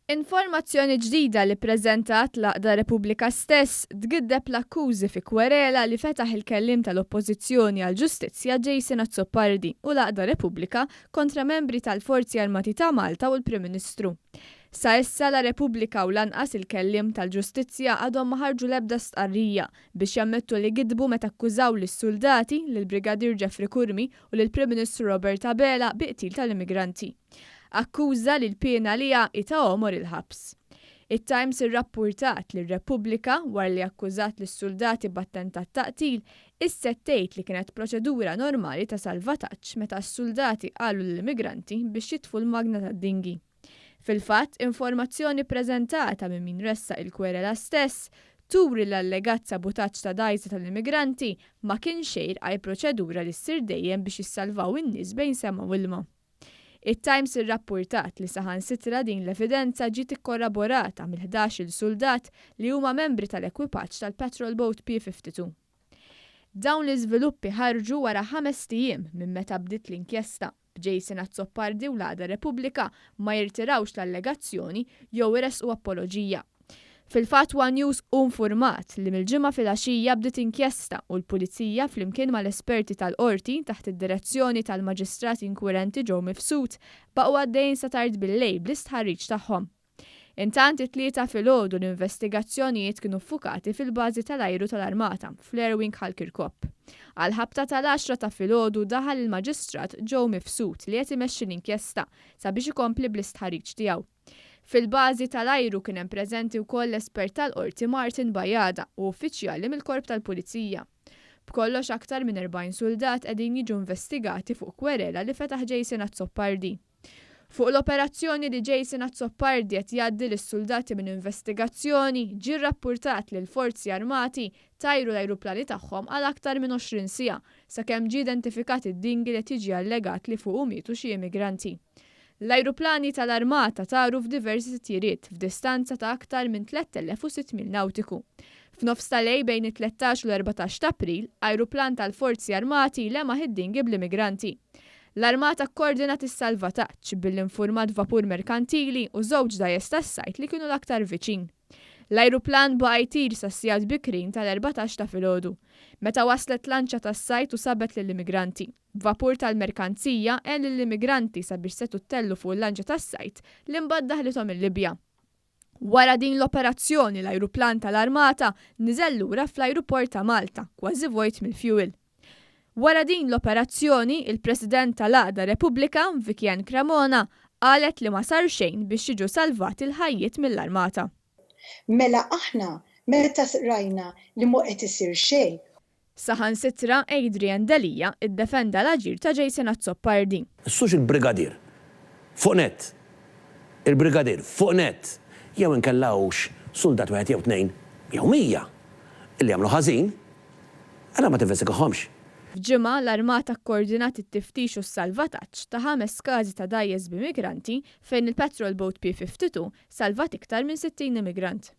Informazzjoni ġdida li ppreżentat l-għaqda Repubblika stess tgiddeb l-akkużi fi kwerela li fetaħ il-kelliem tal-Oppożizzjoni għall-Ġustizzja Jason Azzopardi u l-għaqda Repubblika kontra membri tal-Forzi Armati ta' Malta u l-Prim Ministru. Sa issa la Repubblika u lanqas il-kelliem tal-Ġustizzja għadhom ma ħarġu l-ebda stqarrija biex jammettu li gidbu meta akkużaw lis-suldati, lill-Brigadier Jeffrey Curmi u lill-Prim Ministru Robert Abela bi qtil tal-immigranti. Akkuża li l-piena għaliha hi ta' għomor il-ħabs. It-Times irrappurtat li r-Repubblika, wara li akkużat lis-suldati b'attentat ta' qtil, issa qed tgħid li kienet proċedura normali ta' salvataġġ meta s-suldati qalu lill-immigranti biex jitfu l-magna tad-dinghy. Fil-fatt, informazzjoni ppreżentata minn min ressaq il-kwerela stess turi li l-allegat sabutaġġ ta' dgħajsa tal-immigranti ma kien xejn għajr proċedura li ssir dejjem biex jissalvaw in-nies bejn sema u ilma. It-Times irrappurtat li saħansitra din l-evidenza ġiet ikkorraborata mill-ħdax-il suldat li huma membri tal-ekwipaġġ tal-patrol boat P-52. Dawn l-iżviluppi ħarġu wara ħamest ijiem minn meta bdiet l-inkjesta, b'Jason Azzopardi u l-għaqda Repubblika ma jirtirawx l-allegazzjoni jew iressqu apoloġija. Fil-fatt one News hu nfurmat li mill-Ġimgħa filgħaxija bdiet inkjesta u l-Pulizija flimkien mal-esperti tal-Qorti taħt id-direzzjoni tal-Maġistrat inkwirenti Joe Mifsud baqgħu għaddejjin sa tard bil-lejl bl-istħarriġ tagħhom. Intant it-Tlieta filgħodu l-investigazzjonijiet kienu ffukati fil-bażi tal-ajru tal-Armata fl-Air Wing Ħal Kirkop. Għall-ħabta tal-għaxra ta' filgħodu daħal il-Maġistrat Joe Mifsud li qed imexxi l-inkjesta sabiex ikompli bl-istħarriġ tiegħu. Fil-bażi tal-ajru kien hemm preżenti wkoll l-espert tal-Qorti Martin Bajada u uffiċjali mill-Korp tal-Pulizija. B'kollox aktar minn 40 suldat qegħdin jiġu investigati fuq kwerela li fetaħ Jason Azzopardi. Fuq l-operazzjoni li Jason Azzopardi qed jgħaddi lis-suldati minn investigazzjoni, ġie rrappurtat li l-Forzi Armati tajru l-ajruplani tagħhom għal aktar minn 20 siegħa sakemm ġie identifikat id-dinghy li qed jiġi allegat li fuqu mietu xi immigranti. L-ajruplani tal-Armata taru f'diversi titjiriet f'distanza ta' aktar minn 3,600 mil nawtiku. F'nofs ta' lejl bejn it-13 u l-14 t'April, ajruplan tal-Forzi Armati lemaħ id-dinghy bl-immigranti. L-Armata kkordinat is-salvataġġ billi nfurmat vapur merkantili u żewġ dgħajjes tas-sajd li kienu l-aktar viċin. L-ajruplan baqa' jtir sas-sigħat bikrin tal-14 ta' filgħodu, meta waslet lanċa tas-sajd u sabet lill-immigranti. Vapur tal-merkanzija għen lill-immigranti sabiex setgħu ttellgħu fuq il-lanċa tas-sajd li mbagħad daħlithom il-Libja. Wara din l-operazzjoni l-ajruplan tal-Armata niżel lura fl-ajruport ta' Malta, kważi vojt mill-fjuwil. Wara din l-operazzjoni, il-President tal-għaqda Repubblika, Vicky-Ann Cremona, qalet li ma sar xejn biex jiġu salvati l-ħajjiet mill-Armata. Mela aħna meta rajna li mhu qed isir xejn Saħansitra Adrian Delia ddefenda l-aġir ta' Jason Azzopardi. Issux il-brigadier fuq nett, il-brigadier fuq nett, jew inkella hux suldat wieħed jew tnejn jew 100 illi jagħmlu ħażin, allura ma tinvestigahomx. F'ġimgħa, l-Armata kkoordinat it-tiftix u s-salvataġġ ta' ħames każi ta' dgħajjes b'immigranti fejn il-patrol boat P-52 salvat iktar minn 60 immigrant.